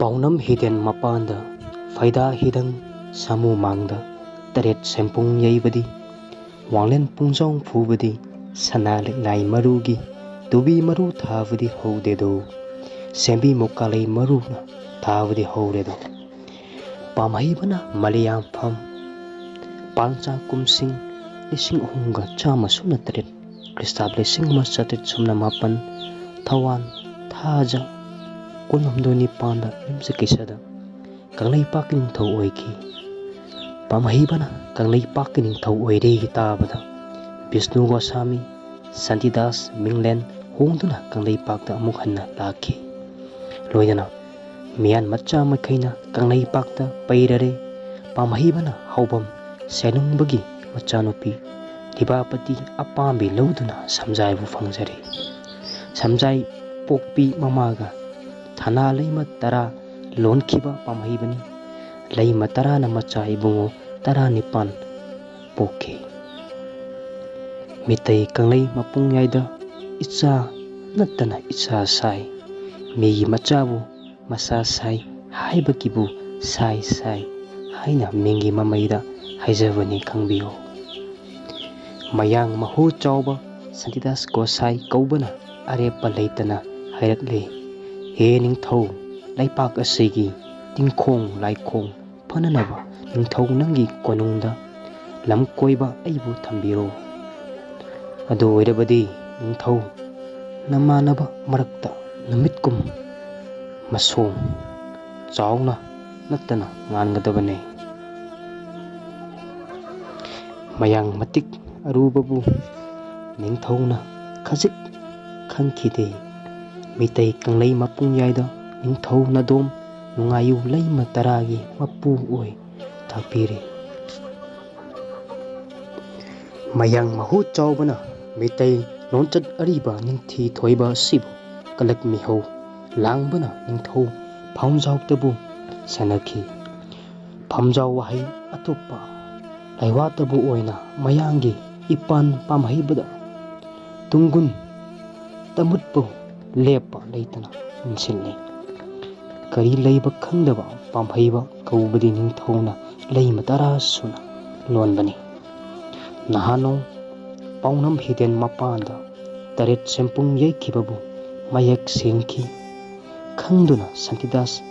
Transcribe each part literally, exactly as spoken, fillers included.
ꯄꯥꯎꯅꯝ ꯍꯤꯗꯦꯟ ꯃꯄꯥꯟꯗ, ꯐꯩꯗꯥ ꯍꯤꯗꯪ ꯁꯥꯃꯨ ꯃꯥꯡꯗ, ꯇꯔꯦꯠ ꯁꯦꯝꯄꯨꯡ ꯌꯩꯕꯗꯤ, ꯋꯥꯡꯂꯦꯟ ꯄꯨꯡꯖꯥꯎ ꯐꯨꯕꯗꯤ, ꯁꯅꯥ ꯂꯤꯛꯂꯥꯏ ꯃꯔꯨꯒꯤ ꯇꯨꯕꯤ ꯃꯔꯨ ꯊꯥꯕꯗꯤ ꯍꯧꯗꯦꯗꯣ, ꯁꯦꯝꯕꯤ ꯃꯨꯀꯥꯂꯩ ꯃꯔꯨꯅ ꯊꯥꯕꯗꯤ ꯍꯧꯔꯦꯗꯣ꯫ ꯄꯥꯝꯍꯩꯕꯅ ꯃꯂꯤꯌꯥꯝꯐꯝ, ꯄꯥꯟꯆꯥ ꯀꯨꯝꯁꯤꯡ ꯂꯤꯁꯤꯡ ꯑꯍꯨꯝꯒ ꯆꯥꯝꯃ ꯁꯨꯞꯅ ꯇꯔꯦꯠ, ꯈ꯭ꯔꯤꯁꯇꯥꯕ ꯂꯤꯁꯤꯡ ꯑꯃ ꯆꯥꯇ꯭ꯔꯦꯠ ꯁꯨꯞꯅ ꯃꯥꯄꯟ, ꯊꯧꯋꯥꯟ ꯊꯥꯖ ꯀꯨꯟꯍꯨꯝꯗꯣꯏ ꯅꯤꯄꯥꯟꯗ ꯌꯨꯝꯁꯀꯩꯁꯗ ꯀꯪꯂꯩꯄꯥꯛꯀꯤ ꯅꯤꯡꯊꯧ ꯑꯣꯏꯈꯤ꯫ ꯄꯥꯝꯍꯩꯕꯅ ꯀꯪꯂꯩꯄꯥꯛꯀꯤ ꯅꯤꯡꯊꯧ ꯑꯣꯏꯔꯦ ꯇꯥꯕꯗ ꯕꯤꯁꯅꯨ ꯒꯣꯁꯥꯃꯤ, ꯁꯥꯟꯇꯤꯗꯥꯁ ꯃꯤꯡꯂꯦꯟ ꯍꯣꯡꯗꯨꯅ ꯀꯪꯂꯩꯄꯥꯛꯇ ꯑꯃꯨꯛ ꯍꯟꯅ ꯂꯥꯛꯈꯤ꯫ ꯂꯣꯏꯅꯅ ꯃꯤꯌꯥꯟ ꯃꯆꯥ ꯃꯈꯩꯅ ꯀꯪꯂꯩꯄꯥꯛꯇ ꯄꯩꯔꯔꯦ꯫ ꯄꯥꯝꯍꯩꯕꯅ ꯍꯧꯕꯝ ꯁꯦꯅꯨꯡꯕꯒꯤ ꯃꯆꯥꯅꯨꯄꯤ ꯂꯤꯕꯥꯄꯇꯤ ꯑꯄꯥꯝꯕꯤ ꯂꯧꯗꯨꯅ ꯁꯝꯖꯥꯏꯕꯨ ꯐꯪꯖꯔꯦ꯫ ꯁꯝꯖꯥꯏ ꯄꯣꯛꯄꯤ ꯃꯃꯥꯒ ꯊꯅꯥ ꯂꯩꯃ ꯇꯔꯥ ꯂꯣꯟꯈꯤꯕ ꯄꯥꯝꯍꯩꯕꯅꯤ꯫ ꯂꯩꯃ ꯇꯔꯥꯅ ꯃꯆꯥ ꯏꯕꯨꯡꯉꯣ ꯇꯔꯥꯅꯤꯄꯥꯟ ꯄꯣꯛꯈꯤ꯫ ꯃꯤꯇꯩ ꯀꯪꯂꯩ ꯃꯄꯨꯡꯌꯥꯏꯗ ꯏꯆꯥ ꯅꯠꯇꯅ ꯏꯆꯥ ꯁꯥꯏ꯫ ꯃꯤꯒꯤ ꯃꯆꯥꯕꯨ ꯃꯆꯥ ꯁꯥꯏ ꯍꯥꯏꯕꯒꯤꯕꯨ ꯁꯥꯏ ꯁꯥꯏ ꯍꯥꯏꯅ ꯃꯤꯡꯒꯤ ꯃꯃꯩꯗ ꯍꯥꯏꯖꯕꯅꯤ, ꯈꯪꯕꯤꯌꯨ꯫ ꯃꯌꯥꯡ ꯃꯍꯨ ꯆꯥꯎꯕ ꯁꯥꯟꯇꯤꯗꯥꯁ ꯒꯣꯁꯥꯏ ꯀꯧꯕꯅ ꯑꯔꯦꯞꯄ ꯂꯩꯇꯅ ꯍꯥꯏꯔꯛꯂꯤ, "ꯍꯦ ꯅꯤꯡꯊꯧ, ꯂꯩꯄꯥꯛ ꯑꯁꯤꯒꯤ ꯇꯤꯡꯈꯣꯡ ꯂꯥꯏꯈꯣꯡ ꯐꯅꯅꯕ ꯅꯤꯡꯊꯧ ꯅꯪꯒꯤ ꯀꯣꯅꯨꯡꯗ ꯂꯝ ꯀꯣꯏꯕ ꯑꯩꯕꯨ ꯊꯝꯕꯤꯔꯣ꯫ ꯑꯗꯨ ꯑꯣꯏꯔꯕꯗꯤ ꯅꯤꯡꯊꯧ ꯅꯃꯥꯟꯅꯕ ꯃꯔꯛꯇ ꯅꯨꯃꯤꯠꯀꯨꯝ ꯃꯁꯣꯡ ꯆꯥꯎꯅ ꯅꯠꯇꯅ ꯉꯥꯟꯒꯗꯕꯅꯤ꯫" ꯃꯌꯥꯡ ꯃꯇꯤꯛ ꯑꯔꯨꯕꯕꯨ ꯅꯤꯡꯊꯧꯅ ꯈꯖꯤꯛ ꯈꯟꯈꯤꯗꯦ꯫ ꯃꯤꯇꯩ ꯀꯪꯂꯩ ꯃꯄꯨꯡꯌꯥꯏꯗ ꯅꯤꯡꯊꯧ ꯅꯥꯗꯣꯝ ꯅꯨꯡꯉꯥꯏꯌꯨ ꯂꯩꯃ ꯇꯔꯥꯒꯤ ꯃꯄꯨ ꯑꯣꯏ ꯇꯥꯛꯄꯤꯔꯦ꯫ ꯃꯌꯥꯡ ꯃꯍꯨ ꯆꯥꯎꯕꯅ ꯃꯤꯇꯩ ꯂꯣꯟꯆꯠ ꯑꯔꯤꯕ ꯅꯤꯡꯊꯤ ꯊꯣꯏꯕ ꯑꯁꯤꯕꯨ ꯀꯂꯛ ꯃꯤꯍꯧ ꯂꯥꯡꯕꯅ ꯅꯤꯡꯊꯧ ꯐꯥꯎꯟꯖꯥꯎꯇꯕꯨ ꯁꯦꯟꯅꯈꯤ꯫ ꯐꯝꯖꯥꯎ ꯋꯥꯍꯩ ꯑꯇꯣꯞꯄ ꯂꯩꯋꯥꯇꯕꯨ ꯑꯣꯏꯅ ꯃꯌꯥꯡꯒꯤ ꯏꯄꯥꯟ ꯄꯥꯝꯍꯩꯕꯗ ꯇꯨꯡꯒꯨꯟ ꯇꯃꯨꯠꯄꯨ ꯂꯦꯞꯄ ꯂꯩꯇꯅ ꯏꯟꯁꯤꯜꯂꯤ꯫ ꯀꯔꯤ ꯂꯩꯕ ꯈꯪꯗꯕ ꯄꯥꯝꯍꯩꯕ ꯀꯧꯕꯗꯤ ꯅꯤꯡꯊꯧꯅ ꯂꯩꯃ ꯇꯔꯥ ꯁꯨꯅ ꯂꯣꯟꯕꯅꯤ꯫ ꯅꯍꯥꯅꯣꯡ ꯄꯥꯎꯅꯝ ꯍꯤꯗꯦꯟ ꯃꯄꯥꯟꯗ ꯇꯔꯦꯠ ꯁꯦꯝꯄꯨꯡ ꯌꯩꯈꯤꯕꯕꯨ ꯃꯌꯦꯛ ꯁꯦꯡꯈꯤ꯫ ꯈꯪꯗꯨꯅ ꯁꯥꯟꯇꯤꯗꯥꯁ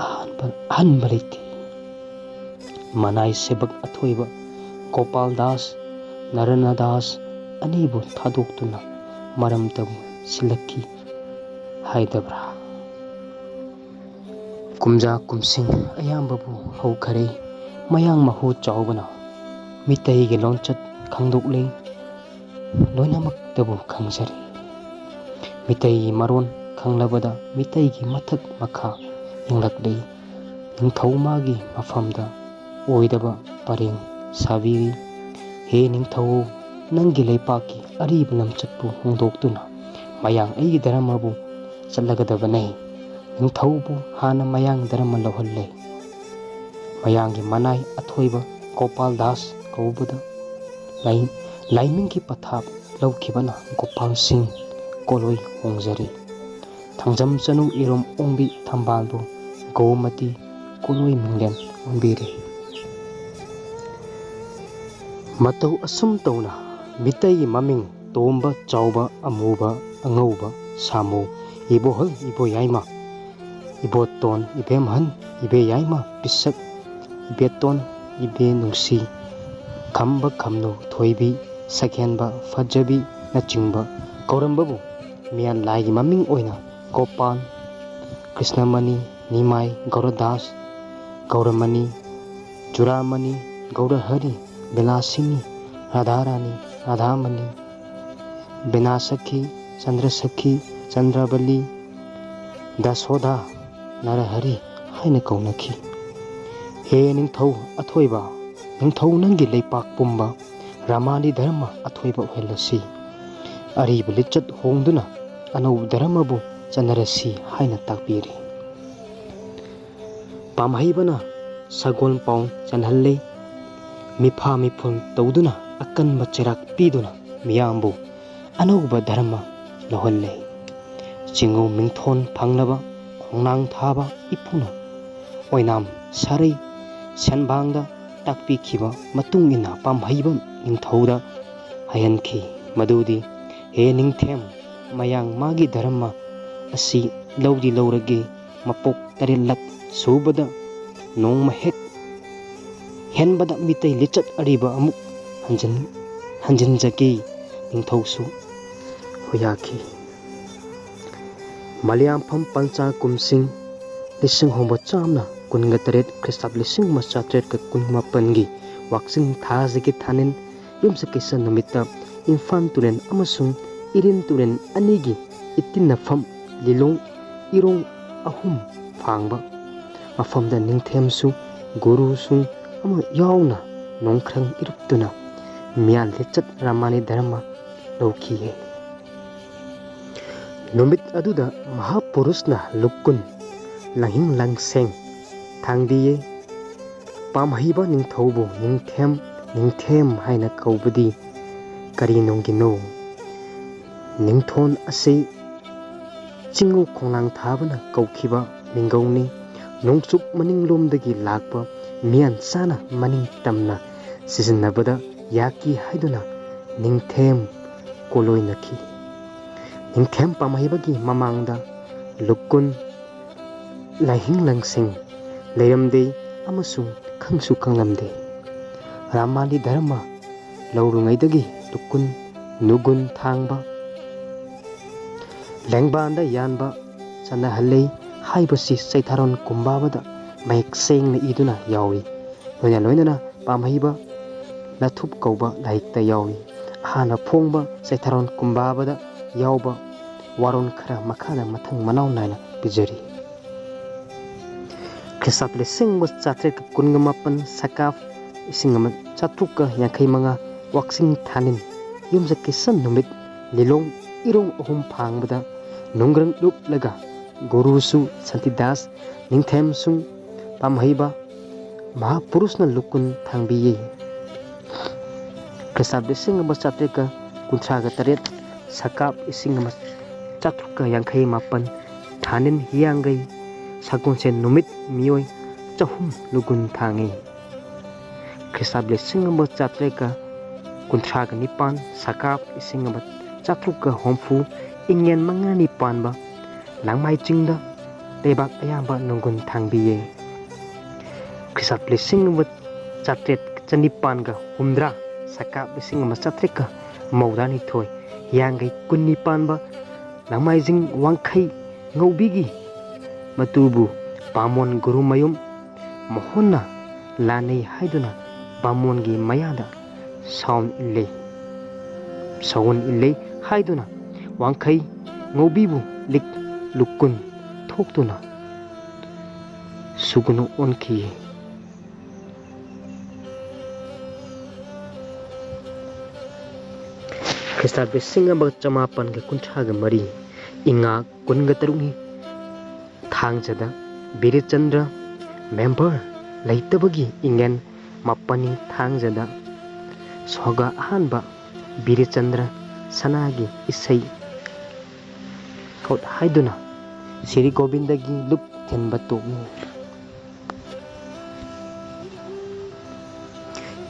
ꯑꯍꯥꯟꯕ ꯑꯍꯟꯕ ꯂꯩꯇꯦ꯫ ꯃꯅꯥꯏ ꯁꯦꯕꯛ ꯑꯊꯣꯏꯕ ꯒꯣꯄꯥꯜ ꯗꯥꯁ, ꯅꯔꯅ ꯗꯥꯁ ꯑꯅꯤꯕꯨ ꯊꯥꯗꯣꯛꯇꯨꯅ ꯃꯔꯝꯇꯕꯨ ꯁꯤꯜꯂꯛꯈꯤ ꯍꯥꯏꯗꯕ꯭ꯔꯥ? ꯀꯨꯝꯖꯥ ꯀꯨꯝꯁꯤꯡ ꯑꯌꯥꯝꯕꯕꯨ ꯍꯧꯈꯔꯦ꯫ ꯃꯌꯥꯡ ꯃꯍꯨ ꯆꯥꯎꯕꯅ ꯃꯤꯇꯩꯒꯤ ꯂꯣꯟꯆꯠ ꯈꯪꯗꯣꯛꯂꯦ꯫ ꯂꯣꯏꯅꯃꯛꯇꯕꯨ ꯈꯪꯖꯔꯦ꯫ ꯃꯤꯇꯩꯒꯤ ꯃꯔꯣꯟ ꯈꯪꯂꯕꯗ ꯃꯤꯇꯩꯒꯤ ꯃꯊꯛ ꯃꯈꯥ ꯌꯦꯡꯂꯛꯂꯤ꯫ ꯅꯤꯡꯊꯧ ꯃꯥꯒꯤ ꯃꯐꯝꯗ ꯑꯣꯏꯗꯕ ꯄꯔꯦꯡ ꯁꯥꯕꯤꯔꯤ꯫ ꯍꯦ ꯅꯤꯡꯊꯧ, ꯅꯪꯒꯤ ꯂꯩꯄꯥꯛꯀꯤ ꯑꯔꯤꯕ ꯂꯝꯆꯠꯄꯨ ꯍꯣꯡꯗꯣꯛꯇꯨꯅ ꯃꯌꯥꯡ ꯑꯩꯒꯤ ꯙꯔꯃꯕꯨ ꯆꯠꯂꯒꯗꯕꯅꯦ꯫ ꯅꯤꯡꯊꯧꯕꯨ ꯍꯥꯟꯅ ꯃꯌꯥꯡ ꯙꯔꯃ ꯂꯧꯍꯜꯂꯦ꯫ ꯃꯌꯥꯡꯒꯤ ꯃꯅꯥꯏ ꯑꯊꯣꯏꯕ ꯒꯣꯄꯥꯜ ꯗꯥꯁ ꯀꯧꯕꯗ ꯂꯥꯏ-, ꯂꯥꯏꯅꯤꯡꯒꯤ ꯄꯊꯥꯞ ꯂꯧꯈꯤꯕꯅ ꯒꯣꯄꯥꯜ ꯁꯤꯡ ꯀꯣꯂꯣꯏ ꯍꯣꯡꯖꯔꯤ꯫ ꯊꯥꯡꯖꯝ ꯆꯅꯨ ꯏꯔꯣꯝ ꯑꯣꯡꯕꯤ ꯊꯝꯕꯥꯜꯕꯨ ꯒꯧꯃꯇꯤ ꯀꯣꯂꯣꯏ ꯃꯤꯡꯂꯦꯟ ꯑꯣꯟꯕꯤꯔꯤ꯫ ꯃꯇꯧ ꯑꯁꯨꯝ ꯇꯧꯅ ꯃꯤꯇꯩꯒꯤ ꯃꯃꯤꯡ ꯇꯣꯝꯕ ꯆꯥꯎꯕ ꯑꯃꯨꯕ ꯑꯉꯧꯕ ꯁꯥꯃꯨ ꯏꯕꯣꯍꯜ ꯏꯕꯣꯌꯥꯏꯃ ꯏꯕꯣꯇꯣꯟ ꯏꯕꯦꯝꯍꯟ ꯏꯕꯦꯌꯥꯏꯃ ꯄꯤꯁꯛ ꯏꯕꯦꯇꯣꯟ ꯏꯕꯦ ꯅꯨꯡꯁꯤ ꯈꯝꯕ ꯈꯝꯅꯨ ꯊꯣꯏꯕꯤ ꯁꯛꯍꯦꯟꯕ ꯐꯖꯕꯤꯅꯆꯤꯡꯕ ꯀꯧꯔꯝꯕꯕꯨ ꯃꯤꯌꯥꯟ ꯂꯥꯏꯒꯤ ꯃꯃꯤꯡ ꯑꯣꯏꯅ ꯒꯣꯄꯥꯜ, ꯀ꯭ꯔꯤꯁꯅꯃꯅꯤ, ꯅꯤꯃꯥꯏ, ꯒꯧꯔꯗꯥꯁ, ꯒꯧꯔꯃꯅꯤ, ꯆꯨꯔꯥꯃꯅꯤ, ꯒꯧꯔꯍꯔꯤ, ꯕꯤꯂꯥꯁꯤꯅꯤ, ꯔꯥꯙꯥꯔꯥꯅꯤ, ꯔꯥꯙꯥꯃꯅꯤ, ꯕꯤꯅꯥꯁꯈꯤ, ꯆꯟꯗ꯭ꯔꯁꯈꯤ, ꯆꯟꯗ꯭ꯔꯕꯂꯤ, ꯗꯥꯁꯣꯗꯥ, ꯅꯔꯍꯔꯤ ꯍꯥꯏꯅ ꯀꯧꯅꯈꯤ꯫ ꯍꯦ ꯅꯤꯡꯊꯧ ꯑꯊꯣꯏꯕ, ꯅꯤꯡꯊꯧ ꯅꯪꯒꯤ ꯂꯩꯄꯥꯛ ꯄꯨꯝꯕ ꯔꯥꯃꯥꯅꯤ ꯙꯔꯃ ꯑꯊꯣꯏꯕ ꯑꯣꯏꯍꯜꯂꯁꯤ꯫ ꯑꯔꯤꯕ ꯂꯤꯆꯠ ꯍꯣꯡꯗꯨꯅ ꯑꯅꯧꯕ ꯙꯔꯃꯕꯨ ꯆꯠꯅꯔꯁꯤ ꯍꯥꯏꯅ ꯇꯥꯛꯄꯤꯔꯤ꯫ ꯄꯥꯝꯍꯩꯕꯅ ꯁꯒꯣꯜ ꯄꯥꯎ ꯆꯦꯜꯍꯜꯂꯤ꯫ ꯃꯤꯐꯥ ꯃꯤꯐꯨꯜ ꯇꯧꯗꯨꯅ ꯑꯀꯟꯕ ꯆꯩꯔꯥꯛ ꯄꯤꯗꯨꯅ ꯃꯤꯌꯥꯝꯕꯨ ꯑꯅꯧꯕ ꯙꯔꯃ ꯂꯧꯍꯜꯂꯦ꯫ ꯆꯤꯡꯉꯧ ꯃꯤꯡꯊꯣꯟ ꯐꯪꯂꯕ ꯈꯣꯡꯅꯥꯡ ꯊꯥꯕ ꯏꯄꯨꯅ ꯑꯣꯏꯅꯥꯝ ꯁꯥꯔꯩ ꯁꯦꯟꯕꯥꯡꯗ ꯇꯥꯛꯄꯤꯈꯤꯕ ꯃꯇꯨꯡ ꯏꯟꯅ ꯄꯥꯝꯍꯩꯕ ꯅꯤꯡꯊꯧꯗ ꯍꯥꯏꯍꯟꯈꯤ꯫ ꯃꯗꯨꯗꯤ, ꯍꯦ ꯅꯤꯡꯊꯦꯝ, ꯃꯌꯥꯡ ꯃꯥꯒꯤ ꯙꯔꯃ ꯑꯁꯤ ꯂꯧꯗꯤ ꯂꯧꯔꯒꯦ, ꯃꯄꯣꯛ ꯇꯔꯦꯠꯂꯛ ꯁꯨꯕꯗ ꯅꯣꯡꯃ ꯍꯦꯛ ꯍꯦꯟꯕꯗ ꯃꯤꯇꯩ ꯂꯤꯆꯠ ꯑꯔꯤꯕ ꯑꯃꯨꯛ ꯍꯟꯖꯤꯟ-, ꯍꯟꯖꯤꯟꯖꯒꯦ꯫ ꯅꯤꯡꯊꯧꯁꯨ ꯍꯨꯌꯥꯈꯤ꯫ ꯃꯂꯤꯌꯥꯝꯐꯝ ꯄꯟꯆꯥ ꯀꯨꯝꯁꯤꯡ ꯂꯤꯁꯤꯡ ꯑꯍꯨꯝꯒ ꯆꯥꯝꯃ ꯀꯨꯟꯒ ꯇꯔꯦꯠ, ꯈ꯭ꯔꯤꯁꯇꯥꯕ ꯂꯤꯁꯤꯡ ꯑꯃ ꯆꯥꯇ꯭ꯔꯦꯠꯀ ꯀꯨꯟꯃꯥꯄꯟꯒꯤ ꯋꯥꯛꯆꯤꯡ ꯊꯥꯁꯤꯒꯤ ꯊꯥꯅꯤꯟ ꯌꯨꯝꯁꯀꯩꯁ ꯅꯨꯃꯤꯠꯇ ꯏꯝꯐꯥꯜ ꯇꯨꯔꯦꯜ ꯑꯃꯁꯨꯡ ꯏꯔꯤꯜ ꯇꯨꯔꯦꯜ ꯑꯅꯤꯒꯤ ꯏꯇꯤꯟꯅꯐꯝ ꯂꯤꯂꯣꯡ ꯏꯔꯣꯡ ꯑꯍꯨꯝ ꯐꯥꯡꯕ ꯃꯐꯝꯗ ꯅꯤꯡꯊꯦꯝꯁꯨ ꯒꯨꯔꯨꯁꯨ ꯑꯃ ꯌꯥꯎꯅ ꯅꯣꯡꯈ꯭ꯔꯪ ꯏꯔꯨꯞꯇꯨꯅ ꯃꯤꯌꯥꯟ ꯂꯤꯆꯠ ꯔꯥꯃꯥꯅꯤ ꯙꯔꯃ ꯂꯧꯈꯤꯌꯦ꯫ ꯅꯨꯃꯤꯠ ꯑꯗꯨꯗ ꯃꯍꯥꯄꯨꯔꯨꯁꯅ ꯂꯨꯀꯨꯟ ꯂꯥꯏꯍꯤꯡ ꯂꯥꯡꯁꯦꯡ ꯊꯥꯡꯕꯤꯌꯦ꯫ ꯄꯥꯝꯍꯩꯕ ꯅꯤꯡꯊꯧꯕꯨ ꯅꯤꯡꯊꯦꯝ, ꯅꯤꯡꯊꯦꯝ ꯍꯥꯏꯅ ꯀꯧꯕꯗꯤ ꯀꯔꯤ ꯅꯨꯡꯒꯤꯅꯣ? ꯅꯤꯡꯊꯣꯟ ꯑꯁꯤ ꯆꯤꯡꯉꯨ ꯈꯣꯡꯅꯥꯡ ꯊꯥꯕꯅ ꯀꯧꯈꯤꯕ ꯃꯤꯡꯒꯧꯅꯤ꯫ ꯅꯣꯡꯆꯨꯞ ꯃꯅꯤꯡꯂꯣꯝꯗꯒꯤ ꯂꯥꯛꯄ ꯃꯤꯌꯥꯟ ꯆꯥꯅ ꯃꯅꯤꯡ ꯇꯝꯅ ꯁꯤꯖꯤꯟꯅꯕꯗ ꯌꯥꯈꯤ ꯍꯥꯏꯗꯨꯅ ꯅꯤꯡꯊꯦꯝ ꯀꯣꯂꯣꯏꯅꯈꯤ꯫ ꯅꯤꯡꯊꯦꯝ ꯄꯥꯝꯍꯩꯕꯒꯤ ꯃꯃꯥꯡꯗ ꯂꯨꯀꯨꯟ ꯂꯥꯏꯍꯤꯡ ꯂꯪꯁꯤꯡ ꯂꯩꯔꯝꯗꯦ ꯑꯃꯁꯨꯡ ꯈꯪꯁꯨ ꯈꯪꯂꯝꯗꯦ꯫ ꯔꯥꯃꯥꯅꯤ ꯙꯔꯃ ꯂꯧꯔꯨꯉꯩꯗꯒꯤ ꯂꯨꯀꯨꯟ ꯅꯨꯒꯨꯟ ꯊꯥꯡꯕ ꯂꯦꯡꯕꯥꯟꯗ ꯌꯥꯟꯕ ꯆꯠꯅꯍꯜꯂꯦ ꯍꯥꯏꯕꯁꯤ ꯆꯩꯊꯥꯔꯣꯟ ꯀꯨꯝꯕꯥꯕꯗ ꯃꯌꯦꯛ ꯁꯦꯡꯅ ꯏꯗꯨꯅ ꯌꯥꯎꯏ꯫ ꯂꯣꯏꯅ ꯂꯣꯏꯅꯅ ꯄꯥꯝꯍꯩꯕ ꯂꯥꯊꯨꯞ ꯀꯧꯕ ꯂꯥꯏꯔꯤꯛꯇ ꯌꯥꯎꯏ꯫ ꯑꯍꯥꯟꯕ ꯐꯣꯡꯕ ꯆꯩꯊꯥꯔꯣꯟ ꯀꯨꯝꯕꯥꯕꯗ ꯌꯥꯎꯕ ꯋꯥꯔꯣꯜ ꯈꯔ ꯃꯈꯥꯗ ꯃꯊꯪ ꯃꯅꯥꯎ ꯅꯥꯏꯅ ꯄꯤꯖꯔꯤ꯫ ꯈ꯭ꯔꯤꯁꯇ ꯂꯤꯁꯤꯡ ꯑꯃ ꯆꯥꯇ꯭ꯔꯦꯠꯀ ꯀꯨꯟꯒ ꯃꯥꯄꯟ ꯁꯀꯥꯞ ꯂꯤꯁꯤꯡ ꯑꯃ ꯆꯥꯇ꯭ꯔꯨꯛꯀ ꯌꯥꯡꯈꯩ ꯃꯉꯥ ꯋꯥꯛꯆꯤꯡ ꯊꯥꯅꯤꯟ ꯌꯨꯝꯁꯀꯩꯁ ꯅꯨꯃꯤꯠ ꯂꯤꯂꯣꯡ ꯏꯔꯣꯡ ꯑꯍꯨꯝ ꯐꯥꯡꯕꯗ ꯅꯣꯡꯒ꯭ꯔꯪ ꯂꯨꯞꯂꯒ ꯒꯨꯔꯨꯁꯨ ꯁꯥꯟꯇꯤꯗꯥꯁ ꯅꯤꯡꯊꯦꯝꯁꯨ ꯄꯥꯝꯍꯩꯕ ꯃꯍꯥꯄꯨꯔꯨꯁꯅ ꯂꯨꯀꯨꯟ ꯊꯥꯡꯕꯤꯌꯦ꯫ ꯈ꯭ꯔꯤꯁꯇ ꯂꯤꯁꯤꯡ ꯑꯃ ꯆꯥꯇ꯭ꯔꯦꯠꯀ ꯀꯨꯟꯊ꯭ꯔꯥꯒ ꯇꯔꯦꯠ ꯁꯀꯥꯞ ꯂꯤꯁꯤꯡ ꯑꯃ ꯆꯥꯇ꯭ꯔꯨꯛꯀ ꯌꯥꯡꯈꯩ ꯃꯥꯄꯟ ꯊꯥꯅꯤꯟ ꯍꯤꯌꯥꯡꯒꯩ ꯁꯒꯣꯜꯁꯦꯟ ꯅꯨꯃꯤꯠ ꯃꯤꯑꯣꯏ ꯆꯍꯨꯝ ꯂꯨꯒꯨꯟ ꯊꯥꯡꯉꯤ꯫ ꯈ꯭ꯔꯤꯁꯇꯥꯕ ꯂꯤꯁꯤꯡ ꯑꯃ ꯆꯥꯇ꯭ꯔꯦꯠꯀ ꯀꯨꯟꯊ꯭ꯔꯥꯒ ꯅꯤꯄꯥꯟ, ꯁꯀꯥꯞ ꯂꯤꯁꯤꯡ ꯑꯃ ꯆꯥꯇ꯭ꯔꯨꯛꯀ ꯍꯨꯝꯐꯨ, ꯏꯪꯉꯦꯟ ꯃꯉꯥꯅꯤ ꯄꯥꯟꯕ ꯂꯥꯡꯃꯥꯏ ꯆꯤꯡꯗ ꯂꯩꯕꯥꯛ ꯑꯌꯥꯝꯕ ꯅꯨꯡꯒꯨꯟ ꯊꯥꯡꯕꯤꯌꯦ꯫ ꯈ꯭ꯔꯤꯁꯇꯥꯕ ꯂꯤꯁꯤꯡ ꯑꯃ ꯆꯥꯇ꯭ꯔꯦꯠ ꯆꯅꯤꯄꯥꯟꯒ ꯍꯨꯝꯗ꯭ꯔꯥ, ꯁꯀꯥꯞ ꯂꯤꯁꯤꯡ ꯑꯃ ꯆꯥꯇ꯭ꯔꯦꯠꯀ ꯃꯧꯗ꯭ꯔꯥꯅꯤꯊꯣꯏ, ꯍꯤꯌꯥꯡꯒꯩ ꯀꯨꯟꯅꯤ ꯄꯥꯟꯕ ꯂꯥꯡꯃꯥꯏꯖꯤꯡ ꯋꯥꯡꯈꯩ ꯉꯧꯕꯤꯒꯤ ꯃꯇꯨꯕꯨ ꯕꯥꯃꯣꯟ ꯒꯨꯔꯨꯃꯌꯨꯝ ꯃꯣꯍꯣꯟꯅ ꯂꯥꯟꯅꯩ ꯍꯥꯏꯗꯨꯅ ꯕꯥꯃꯣꯟꯒꯤ ꯃꯌꯥꯗ ꯁꯥꯎꯟ ꯏꯜꯂꯤ꯫ ꯁꯥꯎꯟ ꯏꯜꯂꯤ ꯍꯥꯏꯗꯨꯅ ꯋꯥꯡꯈꯩ ꯉꯧꯕꯤꯕꯨ ꯂꯤꯛ ꯂꯨꯀꯨꯟ ꯊꯣꯛꯇꯨꯅ ꯁꯨꯒꯨꯅꯨ ꯑꯣꯟꯈꯤ꯫ ꯈ꯭ꯔꯤꯁꯇꯥꯕ ꯂꯤꯁꯤꯡ ꯑꯃꯒ ꯆꯃꯥꯄꯟꯒ ꯀꯨꯟꯊ꯭ꯔꯥꯒ ꯃꯔꯤ, ꯏꯉꯥ ꯀꯨꯟꯒ ꯇꯔꯨꯛꯅꯤ ꯊꯥꯡꯖꯗ ꯕꯤꯔꯦꯆꯟꯗ꯭ꯔ ꯃꯦꯝꯕꯔ ꯂꯩꯇꯕꯒꯤ ꯏꯪꯉꯦꯟ ꯃꯥꯄꯟꯅꯤ ꯊꯥꯡꯖꯗ ꯁꯣꯒ ꯑꯍꯥꯟꯕ ꯕꯤꯔꯦꯆꯟꯗ꯭ꯔ ꯁꯅꯥꯒꯤ ꯏꯁꯩ ꯈꯣꯠ ꯍꯥꯏꯗꯨꯅ ꯁ꯭ꯔꯤ ꯒꯣꯕꯤꯟꯗꯒꯤ ꯂꯨꯞ ꯊꯤꯟꯕ ꯇꯣꯛꯏ꯫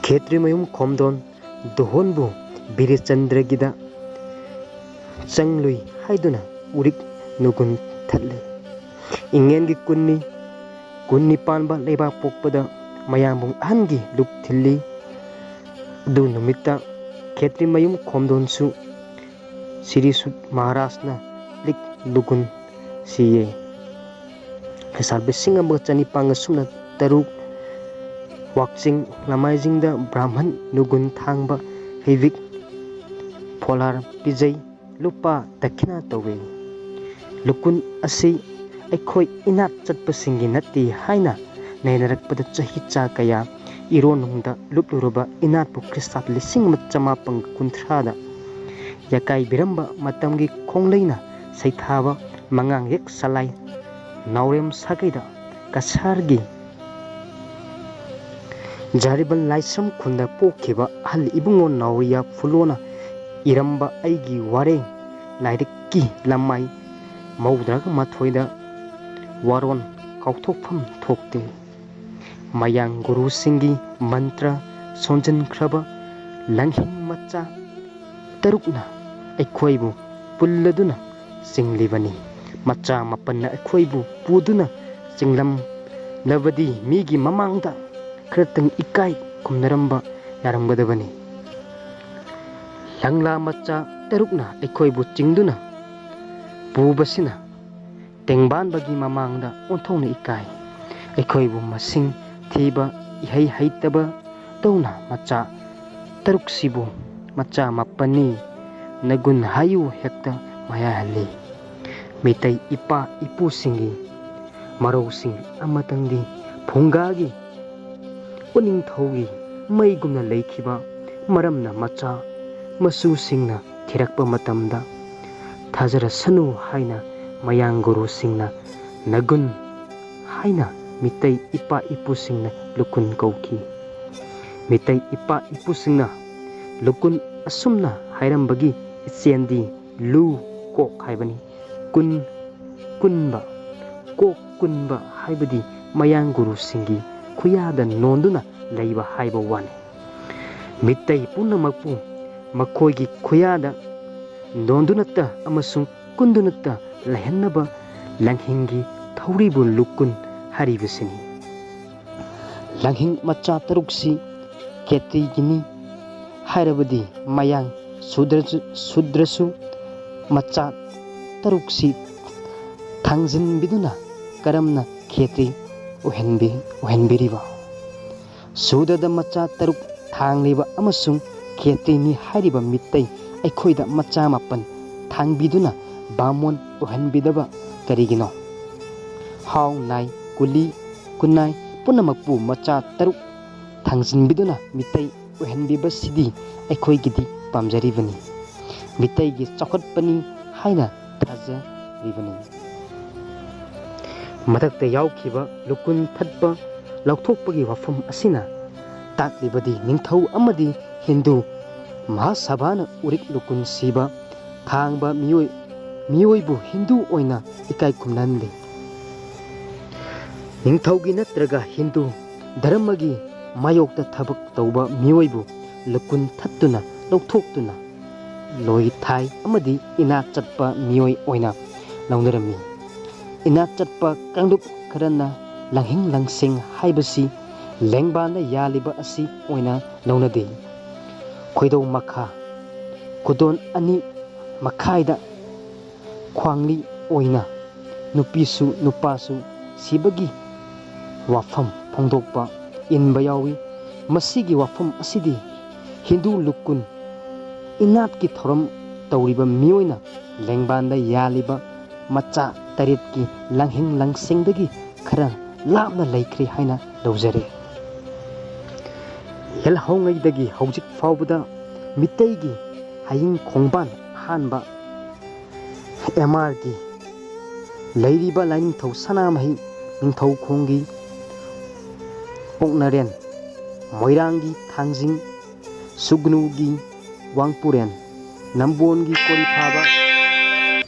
ꯈꯦꯇ꯭ꯔꯤꯃꯌꯨꯝ ꯈꯣꯝꯗꯣꯟ ꯗꯨꯍꯣꯟꯕꯨ ꯕꯤꯔꯦꯆꯟꯗ꯭ꯔꯒꯤꯗ ꯆꯪꯂꯨꯏ ꯍꯥꯏꯗꯨꯅ ꯎꯔꯤꯛ ꯅꯨꯒꯨꯟ ꯊꯠꯂꯤ꯫ ꯏꯪꯉꯦꯟꯒꯤ ꯀꯨꯟꯅꯤ, ꯀꯨꯟꯅꯤ ꯄꯥꯟꯕ ꯂꯩꯕꯥꯛ ꯄꯣꯛꯄꯗ ꯃꯌꯥꯝꯕꯨꯡ ꯑꯍꯟꯒꯤ ꯂꯨꯞ ꯊꯤꯜꯂꯤ꯫ ꯑꯗꯨ ꯅꯨꯃꯤꯠꯇ ꯈꯦꯇ꯭ꯔꯤꯃꯌꯨꯝ ꯈꯣꯝꯗꯣꯟꯁꯨ ꯁ꯭ꯔꯤ ꯁꯨꯠ ꯃꯍꯥꯔꯥꯖꯅ ꯂꯤꯛ ꯂꯨꯒꯨꯟ ꯁꯤꯌꯦ꯫ ꯈ꯭ꯔꯤꯁꯇꯥꯕ ꯂꯤꯁꯤꯡ ꯑꯃꯒ ꯆꯅꯤꯄꯥꯟꯒ ꯁꯨꯞꯅ ꯇꯔꯨꯛ ꯋꯥꯛꯆꯤꯡ ꯂꯃꯥꯏꯖꯤꯡꯗ ꯕ꯭ꯔꯥꯍꯃꯟ ꯅꯨꯒꯨꯟ ꯊꯥꯡꯕ ꯍꯩꯕꯤꯛ ꯐꯣꯂꯥꯔ ꯄꯤꯖꯩ, ꯂꯨꯄꯥ ꯗꯈꯤꯅꯥ ꯇꯧꯏ꯫ ꯂꯨꯀꯨꯟ ꯑꯁꯤ ꯑꯩꯈꯣꯏ ꯏꯅꯥꯠ ꯆꯠꯄꯁꯤꯡꯒꯤ ꯅꯠꯇꯦ ꯍꯥꯏꯅ ꯅꯩꯅꯔꯛꯄꯗ ꯆꯍꯤ ꯆꯥ ꯀꯌꯥ ꯏꯔꯣꯟꯅꯨꯡꯗ ꯂꯨꯞꯂꯨꯔꯕ ꯏꯅꯥꯠꯄꯨ ꯈ꯭ꯔꯤꯁꯇꯥꯕ ꯂꯤꯁꯤꯡ ꯑꯃ ꯆꯃꯥꯄꯟ ꯀꯨꯟꯊ꯭ꯔꯥꯗ ꯌꯥꯀꯥꯏꯕꯤꯔꯝꯕ ꯃꯇꯝꯒꯤ ꯈꯣꯡꯂꯩꯅ ꯁꯩꯊꯥꯕ ꯃꯉꯥꯡ ꯌꯦꯛ ꯁꯂꯥꯏ ꯅꯥꯎꯔꯦꯝ ꯁꯥꯒꯩꯗ ꯀꯁꯥꯔꯒꯤ ꯖꯥꯔꯤꯕꯟ ꯂꯥꯏꯁ꯭ꯔꯝ ꯈꯨꯟꯗ ꯄꯣꯛꯈꯤꯕ ꯑꯍꯜ ꯏꯕꯨꯡꯉꯣ ꯅꯥꯎꯔꯤꯌꯥ ꯐꯨꯂꯣꯅ ꯏꯔꯝꯕ ꯑꯩꯒꯤ ꯋꯥꯔꯦꯡ ꯂꯥꯏꯔꯤꯛꯀꯤ ꯂꯃꯥꯏ ꯃꯧꯗ꯭ꯔꯥꯒ ꯃꯥꯊꯣꯏꯗ ꯋꯥꯔꯣꯟ ꯀꯥꯎꯊꯣꯛꯐꯝ ꯊꯣꯛꯇꯦ꯫ ꯃꯌꯥꯡ ꯒꯨꯔꯨꯁꯤꯡꯒꯤ ꯃꯟꯇ꯭ꯔ ꯁꯣꯟꯖꯤꯟꯈ꯭ꯔꯕ ꯂꯪꯍꯤꯡ ꯃꯆꯥ ꯇꯔꯨꯛꯅ ꯑꯩꯈꯣꯏꯕꯨ ꯄꯨꯜꯂꯗꯨꯅ ꯆꯤꯡꯂꯤꯕꯅꯤ꯫ ꯃꯆꯥ ꯃꯥꯄꯟꯅ ꯑꯩꯈꯣꯏꯕꯨ ꯄꯨꯗꯨꯅ ꯆꯤꯡꯂꯝꯂꯕꯗꯤ ꯃꯤꯒꯤ ꯃꯃꯥꯡꯗ ꯈꯔꯇꯪ ꯏꯀꯥꯏ ꯈꯨꯝꯅꯔꯝꯕ ꯌꯥꯔꯝꯒꯗꯕꯅꯤ꯫ ꯂꯪꯂꯥ ꯃꯆꯥ ꯇꯔꯨꯛꯅ ꯑꯩꯈꯣꯏꯕꯨ ꯆꯤꯡꯗꯨꯅ ꯄꯨꯕꯁꯤꯅ ꯇꯦꯡꯕꯥꯟꯕꯒꯤ ꯃꯃꯥꯡꯗ ꯑꯣꯟꯊꯣꯛꯅ ꯏꯀꯥꯏ꯫ ꯑꯩꯈꯣꯏꯕꯨ ꯃꯁꯤꯡ ꯊꯤꯕ ꯏꯍꯩ ꯍꯩꯇꯕ ꯇꯧꯅ ꯃꯆꯥ ꯇꯔꯨꯛꯁꯤꯕꯨ ꯃꯆꯥ ꯃꯥꯄꯟꯅꯤ ꯅꯒꯨꯟ ꯍꯥꯏꯌꯨ ꯍꯦꯛꯇ ꯃꯌꯥꯏꯍꯜꯂꯤ꯫ ꯃꯤꯇꯩ ꯏꯄꯥ ꯏꯄꯨꯁꯤꯡꯒꯤ ꯃꯔꯧꯁꯤꯡ ꯑꯃꯇꯪꯗꯤ ꯐꯨꯡꯒꯥꯒꯤ ꯎꯅꯤꯡꯊꯧꯒꯤ ꯃꯩꯒꯨꯝꯅ ꯂꯩꯈꯤꯕ ꯃꯔꯝꯅ ꯃꯆꯥ ꯃꯁꯨꯁꯤꯡꯅ ꯊꯤꯔꯛꯄ ꯃꯇꯝꯗ ꯊꯥꯖꯔꯁꯅꯨ ꯍꯥꯏꯅ ꯃꯌꯥꯡ ꯒꯨꯔꯨꯁꯤꯡꯅ ꯅꯒꯨꯟ ꯍꯥꯏꯅ ꯃꯤꯇꯩ ꯏꯄꯥ ꯏꯄꯨꯁꯤꯡꯅ ꯂꯨꯀꯨꯟ ꯀꯧꯈꯤ꯫ ꯃꯤꯇꯩ ꯏꯄꯥ ꯏꯄꯨꯁꯤꯡꯅ ꯂꯨꯀꯨꯟ ꯑꯁꯨꯝꯅ ꯍꯥꯏꯔꯝꯕꯒꯤ ꯏꯆꯦꯟꯗꯤ ꯂꯨ ꯀꯣꯛ ꯍꯥꯏꯕꯅꯤ꯫ ꯀꯨꯟ ꯀꯨꯟꯕ, ꯀꯣꯛ ꯀꯨꯟꯕ ꯍꯥꯏꯕꯗꯤ ꯃꯌꯥꯡ ꯒꯨꯔꯨꯁꯤꯡꯒꯤ ꯈꯨꯌꯥꯗ ꯅꯣꯟꯗꯨꯅ ꯂꯩꯕ ꯍꯥꯏꯕ ꯋꯥꯅꯤ꯫ ꯃꯤꯇꯩ ꯄꯨꯝꯅꯃꯛꯄꯨ ꯃꯈꯣꯏꯒꯤ ꯈꯨꯌꯥꯗ ꯅꯣꯟꯗꯨꯅꯇ ꯑꯃꯁꯨꯡ ꯀꯨꯟꯗꯨꯅꯇ ꯂꯩꯍꯟꯅꯕ ꯂꯪꯍꯤꯡꯒꯤ ꯊꯧꯔꯤꯕꯨ ꯂꯨꯀꯨꯟ ꯍꯥꯏꯔꯤꯕꯁꯤꯅꯤ꯫ ꯂꯪꯍꯤꯡ ꯃꯆꯥ ꯇꯔꯨꯛꯁꯤ ꯈꯦꯇ꯭ꯔꯤꯒꯤꯅꯤ ꯍꯥꯏꯔꯕꯗꯤ ꯃꯌꯥꯡ ꯁꯨꯗ꯭ꯔꯁꯨ, ꯁꯨꯗ꯭ꯔꯁꯨ ꯃꯆꯥ ꯇꯔꯨꯛꯁꯤ ꯊꯥꯡꯖꯤꯟꯕꯤꯗꯨꯅ ꯀꯔꯝꯅ ꯈꯦꯇ꯭ꯔꯤ ꯑꯣꯏꯍꯟꯕꯤ-, ꯑꯣꯏꯍꯟꯕꯤꯔꯤꯕ? ꯁꯨꯗ꯭ꯔꯗ ꯃꯆꯥ ꯇꯔꯨꯛ ꯊꯥꯡꯂꯤꯕ ꯑꯃꯁꯨꯡ ꯈꯦꯇ꯭ꯔꯤꯅꯤ ꯍꯥꯏꯔꯤꯕ ꯃꯤꯇꯩ ꯑꯩꯈꯣꯏꯗ ꯃꯆꯥ ꯃꯥꯄꯟ ꯊꯥꯡꯕꯤꯗꯨꯅ ꯕꯥꯃꯣꯟ ꯑꯣꯏꯍꯟꯕꯤꯗꯕ ꯀꯔꯤꯒꯤꯅꯣ? ꯍꯥꯎ ꯅꯥꯏ, ꯀꯨꯂꯤ, ꯈꯨꯟꯅꯥꯏ ꯄꯨꯝꯅꯃꯛꯄꯨ ꯃꯆꯥ ꯇꯔꯨꯛ ꯊꯥꯡꯖꯤꯟꯕꯤꯗꯨꯅ ꯃꯤꯇꯩ ꯑꯣꯏꯍꯟꯕꯤꯕꯁꯤꯗꯤ ꯑꯩꯈꯣꯏꯒꯤꯗꯤ ꯄꯥꯝꯖꯔꯤꯕꯅꯤ, ꯃꯤꯇꯩꯒꯤ ꯆꯥꯎꯈꯠꯄꯅꯤ ꯍꯥꯏꯅ ꯊꯥꯖꯔꯤꯕꯅꯤ꯫ ꯃꯊꯛꯇ ꯌꯥꯎꯈꯤꯕ ꯂꯨꯀꯨꯟ ꯊꯠꯄ ꯂꯧꯊꯣꯛꯄꯒꯤ ꯋꯥꯐꯝ ꯑꯁꯤꯅ ꯇꯥꯛꯂꯤꯕꯗꯤ ꯅꯤꯡꯊꯧ ꯑꯃꯗꯤ ꯍꯤꯟꯗꯨ ꯃꯍꯥꯁꯚꯥꯅ ꯎꯔꯤꯛ ꯂꯨꯀꯨꯟ ꯁꯤꯕ ꯊꯥꯡꯕ ꯃꯤꯑꯣꯏ ꯃꯤꯑꯣꯏꯕꯨ ꯍꯤꯟꯗꯨ ꯑꯣꯏꯅ ꯏꯀꯥꯏ ꯈꯨꯝꯅꯍꯟꯗꯦ꯫ ꯅꯤꯡꯊꯧꯒꯤ ꯅꯠꯇ꯭ꯔꯒ ꯍꯤꯟꯗꯨ ꯙꯔꯃꯒꯤ ꯃꯥꯌꯣꯛꯇ ꯊꯕꯛ ꯇꯧꯕ ꯃꯤꯑꯣꯏꯕꯨ ꯂꯨꯀꯨꯟ ꯊꯠꯇꯨꯅ ꯂꯧꯊꯣꯛꯇꯨꯅ ꯂꯣꯏꯊꯥꯏ ꯑꯃꯗꯤ ꯏꯅꯥꯛ ꯆꯠꯄ ꯃꯤꯑꯣꯏ ꯑꯣꯏꯅ ꯂꯧꯅꯔꯝꯃꯤ꯫ ꯏꯅꯥꯛ ꯆꯠꯄ ꯀꯥꯡꯂꯨꯞ ꯈꯔꯅ ꯂꯪꯍꯤꯡ ꯂꯪꯁꯦꯡ ꯍꯥꯏꯕꯁꯤ ꯂꯦꯡꯕꯥꯟꯗ ꯌꯥꯜꯂꯤꯕ ꯑꯁꯤ ꯑꯣꯏꯅ ꯂꯧꯅꯗꯦ꯫ ꯈꯣꯏꯗꯧ ꯃꯈꯥ, ꯈꯨꯗꯣꯟ ꯑꯅꯤ ꯃꯈꯥꯏꯗ ꯈ꯭ꯋꯥꯡꯂꯤ ꯑꯣꯏꯅ ꯅꯨꯄꯤꯁꯨ ꯅꯨꯄꯥꯁꯨ ꯁꯤꯕꯒꯤ ꯋꯥꯐꯝ ꯐꯣꯡꯗꯣꯛꯄ ꯏꯟꯕ ꯌꯥꯎꯏ꯫ ꯃꯁꯤꯒꯤ ꯋꯥꯐꯝ ꯑꯁꯤꯗꯤ ꯍꯤꯟꯗꯨ ꯂꯨꯀꯨꯟ ꯏꯅꯥꯠꯀꯤ ꯊꯧꯔꯝ ꯇꯧꯔꯤꯕ ꯃꯤꯑꯣꯏꯅ ꯂꯦꯡꯕꯥꯟꯗ ꯌꯥꯜꯂꯤꯕ ꯃꯆꯥ ꯇꯔꯦꯠꯀꯤ ꯂꯪꯍꯤꯡ ꯂꯪꯁꯦꯡꯗꯒꯤ ꯈꯔ ꯂꯥꯞꯅ ꯂꯩꯈ꯭ꯔꯦ ꯍꯥꯏꯅ ꯂꯧꯖꯔꯦ꯫ ꯌꯦꯜꯍꯧꯉꯩꯗꯒꯤ ꯍꯧꯖꯤꯛ ꯐꯥꯎꯕꯗ ꯃꯤꯇꯩꯒꯤ ꯍꯌꯤꯡ ꯈꯣꯡꯕꯥꯟ ꯑꯍꯥꯟꯕ ꯑꯦꯝ ꯑꯥꯔꯒꯤ ꯂꯩꯔꯤꯕ ꯂꯥꯏꯅꯤꯡꯊꯧ ꯁꯅꯥꯃꯍꯤ ꯅꯤꯡꯊꯧꯈꯣꯡꯒꯤ ꯑꯣꯛꯅꯔꯦꯟ, ꯃꯣꯏꯔꯥꯡꯒꯤ ꯊꯥꯡꯖꯤꯡ, ꯁꯨꯒꯅꯨꯒꯤ ꯋꯥꯡꯄꯨꯔꯦꯟ, ꯅꯝꯕꯣꯟꯒꯤ ꯀꯣꯔꯤꯐꯥꯕ,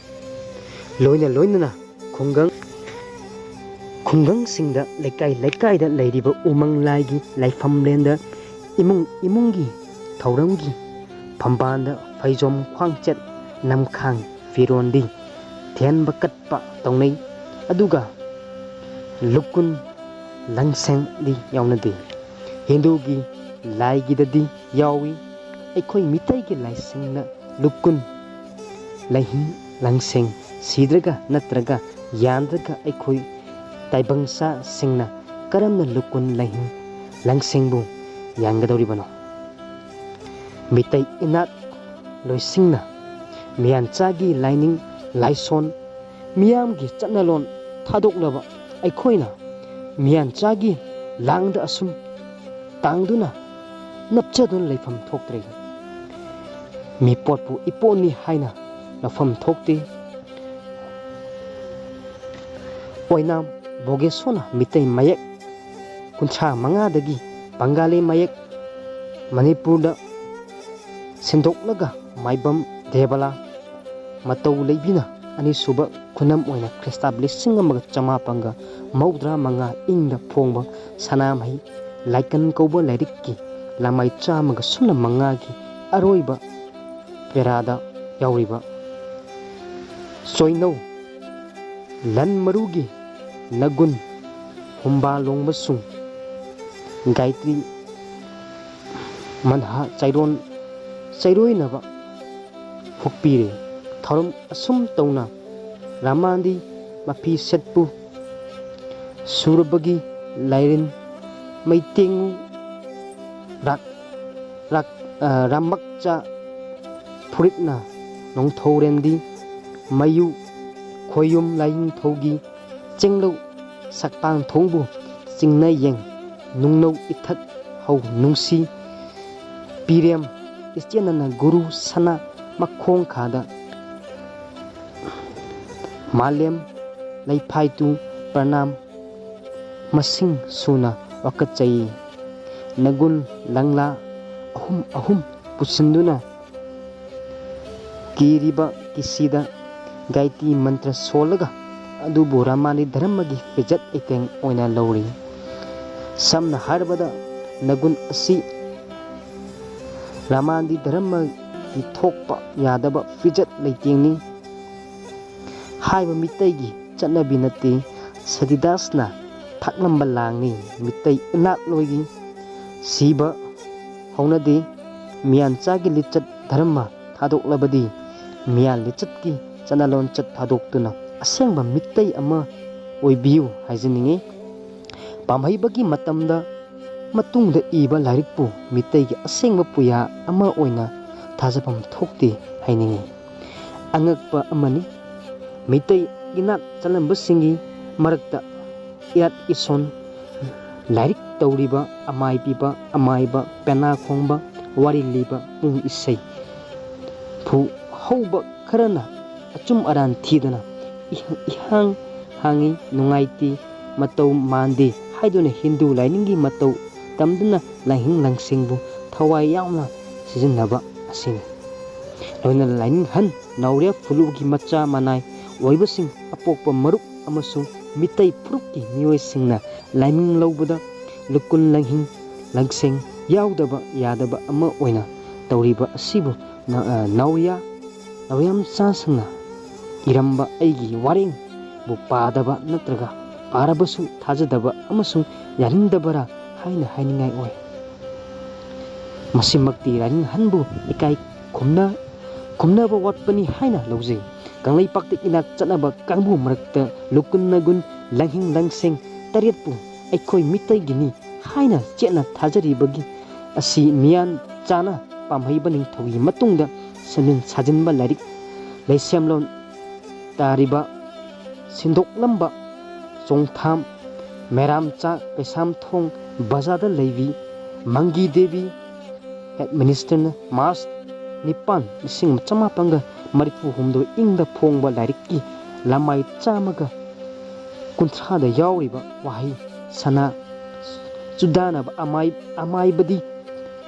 ꯂꯣꯏꯅ ꯂꯣꯏꯅꯅ ꯈꯨꯡꯒꯪ ꯈꯨꯡꯒꯪꯁꯤꯡꯗ ꯂꯩꯀꯥꯏ ꯂꯩꯀꯥꯏꯗ ꯂꯩꯔꯤꯕ ꯎꯃꯪ ꯂꯥꯏꯒꯤ ꯂꯥꯏꯐꯝꯂꯦꯟꯗ ꯏꯃꯨꯡ ꯏꯃꯨꯡꯒꯤ ꯊꯧꯔꯝꯒꯤ ꯐꯝꯕꯥꯟꯗ ꯐꯩꯖꯣꯝ, ꯈ꯭ꯋꯥꯡꯆꯦꯠ, ꯅꯝꯈꯥꯡ ꯐꯤꯔꯣꯟꯗꯤ ꯊꯦꯟꯕ ꯀꯠꯄ ꯇꯧꯅꯩ꯫ ꯑꯗꯨꯒ ꯂꯨꯀꯨꯟ ꯂꯪꯁꯦꯡꯗꯤ ꯌꯥꯎꯅꯗꯦ꯫ ꯍꯤꯟꯗꯨꯒꯤ ꯂꯥꯏꯒꯤꯗꯗꯤ ꯌꯥꯎꯏ꯫ ꯑꯩꯈꯣꯏ ꯃꯤꯇꯩꯒꯤ ꯂꯥꯏꯁꯤꯡꯅ ꯂꯨꯀꯨꯟ ꯂꯩꯍꯤꯡ ꯂꯪꯁꯦꯡ ꯁꯤꯗ꯭ꯔꯒ ꯅꯠꯇ꯭ꯔꯒ ꯌꯥꯟꯗ꯭ꯔꯒ ꯑꯩꯈꯣꯏ ꯇꯥꯏꯕꯪꯆꯥꯁꯤꯡꯅ ꯀꯔꯝꯅ ꯂꯨꯀꯨꯟ ꯂꯩꯍꯤꯡ ꯂꯪꯁꯦꯡꯕꯨ ꯌꯥꯟꯒꯗꯧꯔꯤꯕꯅꯣ? ꯃꯤꯇꯩ ꯏꯅꯥꯠ ꯂꯣꯏꯁꯤꯡꯅ ꯃꯤꯌꯥꯟꯆꯥꯒꯤ ꯂꯥꯏꯅꯤꯡ ꯂꯥꯏꯁꯣꯟ ꯃꯤꯌꯥꯝꯒꯤ ꯆꯠꯅꯂꯣꯟ ꯊꯥꯗꯣꯛꯂꯕ ꯑꯩꯈꯣꯏꯅ ꯃꯤꯌꯥꯟꯆꯥꯒꯤ ꯂꯥꯡꯗ ꯑꯁꯨꯝ ꯇꯥꯡꯗꯨꯅ ꯅꯞꯆꯗꯨꯅ ꯂꯩꯐꯝ ꯊꯣꯛꯇ꯭ꯔꯦ꯫ ꯃꯤꯄꯣꯠꯄꯨ ꯏꯄꯣꯠꯅꯤ ꯍꯥꯏꯅ ꯂꯧꯐꯝ ꯊꯣꯛꯇꯦ꯫ ꯑꯣꯏꯅꯥꯝ ꯕꯣꯒꯦꯁꯣꯔꯅ ꯃꯤꯇꯩ ꯃꯌꯦꯛ ꯀꯨꯟꯊ꯭ꯔꯥ ꯃꯉꯥꯗꯒꯤ ꯕꯪꯒꯥꯂꯤ ꯃꯌꯦꯛ ꯃꯅꯤꯄꯨꯔꯗ ꯁꯤꯟꯗꯣꯛꯂꯒ ꯃꯥꯏꯕꯝ ꯗꯦꯕꯂꯥ ꯃꯇꯧ ꯂꯩꯕꯤꯅ ꯑꯅꯤꯁꯨꯕ ꯈꯨꯅꯝ ꯑꯣꯏꯅ ꯈ꯭ꯔꯤꯁꯇꯥꯕ ꯂꯤꯁꯤꯡ ꯑꯃꯒ ꯆꯃꯥꯄꯟꯒ ꯃꯧꯗ꯭ꯔꯥ ꯃꯉꯥ ꯏꯪꯗ ꯐꯣꯡꯕ ꯁꯅꯥꯃꯍꯤ ꯂꯥꯏꯀꯟ ꯀꯧꯕ ꯂꯥꯏꯔꯤꯛꯀꯤ ꯂꯥꯃꯥꯏ ꯆꯥꯝꯃꯒ ꯁꯨꯞꯅ ꯃꯉꯥꯒꯤ ꯑꯔꯣꯏꯕ ꯄꯦꯔꯥꯗ ꯌꯥꯎꯔꯤꯕ ꯆꯣꯏꯅꯧ, ꯂꯟ ꯃꯔꯨꯒꯤ ꯅꯒꯨꯟ, ꯍꯨꯝꯕꯥ ꯂꯣꯡꯕꯁꯨꯡ, ꯒꯥꯌꯇ꯭ꯔꯤ ꯃꯟꯍꯥ ꯆꯩꯔꯣꯟ ꯆꯩꯔꯣꯏꯅꯕ ꯍꯨꯛꯄꯤꯔꯦ꯫ ꯊꯧꯔꯝ ꯑꯁꯨꯝ ꯇꯧꯅ ꯔꯥꯃꯥꯟꯗꯤ ꯃꯐꯤ ꯁꯦꯠꯄꯨ ꯁꯨꯔꯕꯒꯤ ꯂꯥꯏꯔꯦꯟ ꯃꯩꯇꯦꯡꯉꯨ ꯔꯥꯛ, ꯔꯥꯛ, ꯑ, ꯔꯥꯃꯛꯆꯥ ꯐꯨꯔꯤꯠꯅ ꯅꯣꯡꯊꯧꯔꯦꯟꯗꯤ ꯃꯌꯨ ꯈꯣꯌꯨꯝ ꯂꯥꯏꯅꯤꯡꯊꯧꯒꯤ ꯆꯦꯡꯂꯧ ꯁꯛꯄꯥꯡ ꯊꯣꯡꯕꯨ ꯆꯤꯡꯅ ꯌꯦꯡ ꯅꯨꯡꯅꯧ ꯏꯊꯛ ꯍꯧ ꯅꯨꯡꯁꯤ ꯄꯤꯔꯦꯝ ꯏꯆꯦꯟꯅꯅ ꯒꯨꯔꯨ ꯁꯅꯥ ꯃꯈꯣꯡ ꯈꯥꯗ ꯃꯥꯂꯦꯝ ꯂꯩꯐꯥꯏꯇꯨ ꯄ꯭ꯔꯅꯥꯝ ꯃꯁꯤꯡ ꯁꯨꯅ ꯋꯥꯀꯠꯆꯩ꯫ ꯅꯒꯨꯟ ꯂꯪꯂꯥ ꯑꯍꯨꯝ ꯑꯍꯨꯝ ꯄꯨꯁꯤꯟꯗꯨꯅ ꯀꯤꯔꯤꯕ ꯀꯤꯁꯤꯗ ꯒꯥꯏꯇꯤ ꯃꯟꯇ꯭ꯔ ꯁꯣꯜꯂꯒ ꯑꯗꯨꯕꯨ ꯔꯥꯃꯥꯅꯤ ꯙꯔꯃꯒꯤ ꯐꯤꯖꯦꯠ ꯂꯩꯇꯦꯡ ꯑꯣꯏꯅ ꯂꯧꯔꯤ꯫ ꯁꯝꯅ ꯍꯥꯏꯔꯕꯗ ꯅꯒꯨꯟ ꯑꯁꯤ ꯔꯥꯃꯥꯟꯗꯤ ꯙꯔꯃꯒꯤ ꯊꯣꯛꯄ ꯌꯥꯗꯕ ꯐꯤꯖꯦꯠ ꯂꯩꯇꯦꯡꯅꯤ ꯍꯥꯏꯕ ꯃꯤꯇꯩꯒꯤ ꯆꯠꯅꯕꯤ ꯅꯠꯇꯦ꯫ ꯁꯇꯤꯗꯥꯁꯅ ꯊꯥꯛꯂꯝꯕ ꯂꯥꯡꯅꯤ꯫ ꯃꯤꯇꯩ ꯏꯅꯥꯛꯂꯣꯏꯒꯤ ꯁꯤꯕ ꯍꯧꯅꯗꯦ꯫ ꯃꯤꯌꯥꯟꯆꯥꯒꯤ ꯂꯤꯆꯠ ꯙꯔꯃ ꯊꯥꯗꯣꯛꯂꯕꯗꯤ ꯃꯤꯌꯥꯟ ꯂꯤꯆꯠꯀꯤ ꯆꯠꯅ ꯂꯣꯟꯆꯠ ꯊꯥꯗꯣꯛꯇꯨꯅ ꯑꯁꯦꯡꯕ ꯃꯤꯇꯩ ꯑꯃ ꯑꯣꯏꯕꯤꯌꯨ ꯍꯥꯏꯖꯅꯤꯡꯉꯤ꯫ ꯄꯥꯝꯍꯩꯕꯒꯤ ꯃꯇꯝꯗ ꯃꯇꯨꯡꯗ ꯏꯕ ꯂꯥꯏꯔꯤꯛꯄꯨ ꯃꯤꯇꯩꯒꯤ ꯑꯁꯦꯡꯕ ꯄꯨꯌꯥ ꯑꯃ ꯑꯣꯏꯅ ꯊꯥꯖꯐꯝ ꯊꯣꯛꯇꯦ ꯍꯥꯏꯅꯤꯡꯏ꯫ ꯑꯉꯛꯄ ꯑꯃꯅꯤ꯫ ꯃꯤꯇꯩ ꯏꯅꯥꯛ ꯆꯜꯂꯝꯕꯁꯤꯡꯒꯤ ꯃꯔꯛꯇ ꯏꯌꯥꯠ ꯏꯁꯣꯟ ꯂꯥꯏꯔꯤꯛ ꯇꯧꯔꯤꯕ ꯑꯃꯥꯏ ꯄꯤꯕ, ꯑꯃꯥꯏꯕ, ꯄꯦꯅꯥ ꯈꯣꯡꯕ, ꯋꯥꯔꯤ ꯂꯤꯕ, ꯄꯨꯡ ꯏꯁꯩ ꯐꯨ ꯍꯧꯕ ꯈꯔꯅ ꯑꯆꯨꯝ ꯑꯔꯥꯟ ꯊꯤꯗꯅ ꯏꯍ-, ꯏꯍꯥꯡ ꯍꯥꯡꯉꯤ, ꯅꯨꯡꯉꯥꯏꯇꯦ, ꯃꯇꯧ ꯃꯥꯟꯗꯦ ꯍꯥꯏꯗꯨꯅ ꯍꯤꯟꯗꯨ ꯂꯥꯏꯅꯤꯡꯒꯤ ꯃꯇꯧ ꯇꯝꯗꯨꯅ ꯂꯥꯏꯅꯤꯡ ꯂꯥꯏꯁꯤꯡꯕꯨ ꯊꯋꯥꯏ ꯌꯥꯎꯅ ꯁꯤꯖꯤꯟꯅꯕ ꯑꯁꯤꯅꯤ꯫ ꯂꯣꯏꯅꯅ ꯂꯥꯏꯅꯤꯡꯍꯟ ꯅꯥꯎꯔꯤꯌꯥ ꯐꯨꯂꯨꯒꯤ ꯃꯆꯥ ꯃꯅꯥꯏ ꯑꯣꯏꯕꯁꯤꯡ, ꯑꯄꯣꯛꯄ ꯃꯔꯨꯞ ꯑꯃꯁꯨꯡ ꯃꯤꯇꯩ ꯐꯨꯔꯨꯞꯀꯤ ꯃꯤꯑꯣꯏꯁꯤꯡꯅ ꯂꯥꯏꯃꯤꯡ ꯂꯧꯕꯗ ꯂꯨꯀꯨꯟ ꯂꯪꯍꯤꯡ ꯂꯪꯁꯦꯡ ꯌꯥꯎꯗꯕ ꯌꯥꯗꯕ ꯑꯃ ꯑꯣꯏꯅ ꯇꯧꯔꯤꯕ ꯑꯁꯤꯕꯨ ꯅ-, ꯑ, ꯅꯥꯎꯔꯤꯌꯥ, ꯅꯥꯎꯔꯤꯌꯥ ꯃꯆꯥꯁꯤꯡꯅ ꯏꯔꯝꯕ ꯑꯩꯒꯤ ꯋꯥꯔꯦꯡꯕꯨ ꯄꯥꯗꯕ ꯅꯠꯇ꯭ꯔꯒ ꯄꯥꯔꯕꯁꯨ ꯊꯥꯖꯗꯕ ꯑꯃꯁꯨꯡ ꯌꯥꯅꯤꯡꯗꯕꯔꯥ ꯍꯥꯏꯅ ꯍꯥꯏꯅꯤꯡꯉꯥꯏ ꯑꯣꯏ꯫ ꯃꯁꯤꯃꯛꯇꯤ ꯂꯥꯏꯅꯤꯡꯍꯟꯕꯨ ꯏꯀꯥꯏ ꯈꯨꯝꯅ-, ꯈꯨꯝꯅꯕ ꯋꯥꯠꯄꯅꯤ ꯍꯥꯏꯅ ꯂꯧꯖꯩ꯫ ꯀꯪꯂꯩꯄꯥꯛꯇ ꯏꯅꯥꯛ ꯆꯠꯅꯕ ꯀꯥꯡꯕꯨ ꯃꯔꯛꯇ ꯂꯨꯀꯨꯟ ꯅꯒꯨꯟ ꯂꯪꯍꯤꯡ ꯂꯪꯁꯦꯡ ꯇꯔꯦꯠꯄꯨ ꯑꯩꯈꯣꯏ ꯃꯤꯇꯩꯒꯤꯅꯤ ꯍꯥꯏꯅ ꯆꯦꯠꯅ ꯊꯥꯖꯔꯤꯕꯒꯤ ꯑꯁꯤ ꯃꯤꯌꯥꯟ ꯆꯥꯅ ꯄꯥꯝꯍꯩꯕ ꯅꯤꯡꯊꯧꯒꯤ ꯃꯇꯨꯡꯗ ꯁꯦꯝꯖꯤꯟ ꯁꯥꯖꯤꯟꯕ ꯂꯥꯏꯔꯤꯛ ꯂꯩꯁꯦꯝꯂꯣꯟ ꯇꯥꯔꯤꯕ ꯁꯤꯟꯗꯣꯛꯂꯝꯕ ꯆꯣꯡꯊꯥꯝ, ꯃꯦꯔꯥꯝꯆꯥ, ꯀꯩꯁꯥꯝꯊꯣꯡ ꯕꯖꯥꯔꯗ ꯂꯩꯕꯤ ꯃꯪꯒꯤ ꯗꯦꯕꯤ, ꯍꯦꯗ ꯃꯤꯅꯤꯁꯇꯔꯅ ꯃꯥꯔꯆ ꯅꯤꯄꯥꯟ, ꯂꯤꯁꯤꯡ ꯑꯃ ꯆꯃꯥꯄꯟꯒ ꯃꯔꯤꯐꯨ ꯍꯨꯝꯗꯣꯏ ꯏꯪꯗ ꯐꯣꯡꯕ ꯂꯥꯏꯔꯤꯛꯀꯤ ꯂꯃꯥꯏ ꯆꯥꯝꯃꯒ ꯀꯨꯟꯊ꯭ꯔꯥꯗ ꯌꯥꯎꯔꯤꯕ ꯋꯥꯍꯩ ꯁꯅꯥ ꯆꯨꯗꯥꯅꯕ ꯑꯃꯥꯏ-, ꯑꯃꯥꯏꯕꯗꯤ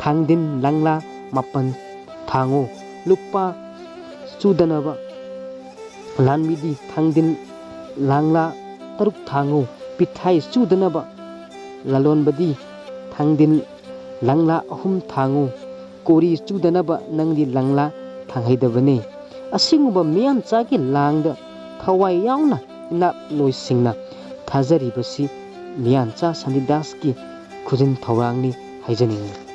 ꯊꯥꯡꯗꯤꯟ ꯂꯪꯂꯥ ꯃꯥꯄꯟ ꯊꯥꯡꯉꯨ, ꯂꯨꯄꯥ ꯆꯨꯗꯅꯕ ꯂꯥꯟꯃꯤꯗꯤ ꯊꯥꯡꯗꯤꯟ ꯂꯪꯂꯥ ꯇꯔꯨꯛ ꯊꯥꯡꯉꯨ, ꯄꯤꯊꯥꯏ ꯆꯨꯗꯅꯕ ꯂꯂꯣꯟꯕꯗꯤ ꯊꯥꯡꯗꯤꯟ ꯂꯪꯂꯥ ꯑꯍꯨꯝ ꯊꯥꯡꯉꯨ, ꯀꯣꯔꯤ ꯆꯨꯗꯅꯕ ꯅꯪꯗꯤ ꯂꯪꯂꯥ ꯊꯥꯡꯍꯩꯗꯕꯅꯤ꯫ ꯑꯁꯤꯒꯨꯝꯕ ꯃꯤꯌꯥꯟꯆꯥꯒꯤ ꯂꯥꯡꯗ ꯊꯋꯥꯏ ꯌꯥꯎꯅ ꯏꯅꯥꯛꯂꯣꯏꯁꯤꯡꯅ ꯊꯥꯖꯔꯤꯕꯁꯤ ꯃꯤꯌꯥꯟꯆꯥ ꯁꯥꯟꯇꯤꯗꯥꯁꯀꯤ ꯈꯨꯖꯤꯟ ꯊꯧꯔꯥꯡꯅꯤ ꯍꯥꯏꯖꯅꯤꯡꯏ꯫